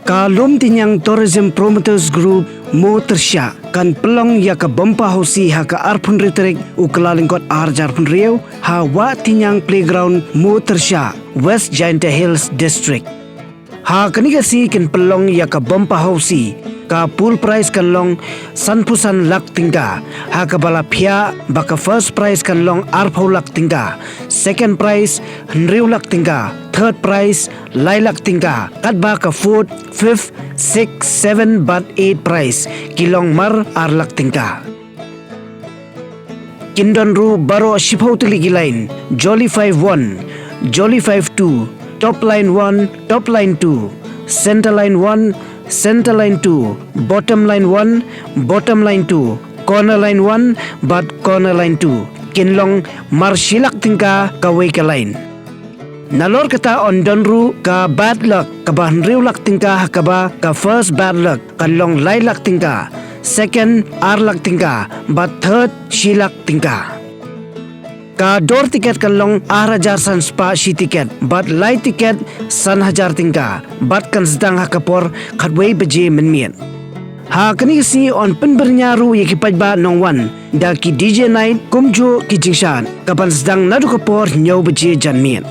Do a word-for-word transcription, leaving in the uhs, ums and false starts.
Ka Lumdiñiang Tourism Promoters Group Mowtyrshah kan pynlong ïa ka bumper housie ha ka arphew hynriew tarik u Kyllalyngkot arhajar arphew hynriew ha Wahdiñiang Playground, Mowtyrshah, West Jaintia Hills District. Ha kane ka sngi kin pynlong ïa ka bumper housie, ka pool prize kan long sanphew san lak tyngka, ha kaba la phiah ba ka first prize kan long arphew lak tyngka, second prize hynriew lak tyngka, third prize lai lak tyngka, katba ka fourth, fifth, sixth, seventh bad eighth prize ki long mar ar lak tyngka. Kin don ruh baroh shiphew tylli ki line: Jolly five one, Jolly five two, Top Line one, Top Line two, Center Line one, Center Line two, Bottom Line one, Bottom Line two, Corner Line one bad Corner Line two. Kin long mar shi lak tyngka kawei ka line. Nalor kata yn don ruh ka bad luck kaba hynriew lak tyngka, ha kaba ka first bad luck kan long lai lak tyngka, second ar lak tyngka bad third shi lak tyngka. Ka dor tiket kan long arhajar san spah shi tiket bad lai tiket san hajar tyngka, bad kan sdang ha ka por khatwei baje mynmiet. Ha kane ka sngi yn pynbyrñia ruh ïa ki paidbah nongwan da ki D J night kumjuh ki jingshad, kaban sdang naduh ka por hynñiew baje janmiet.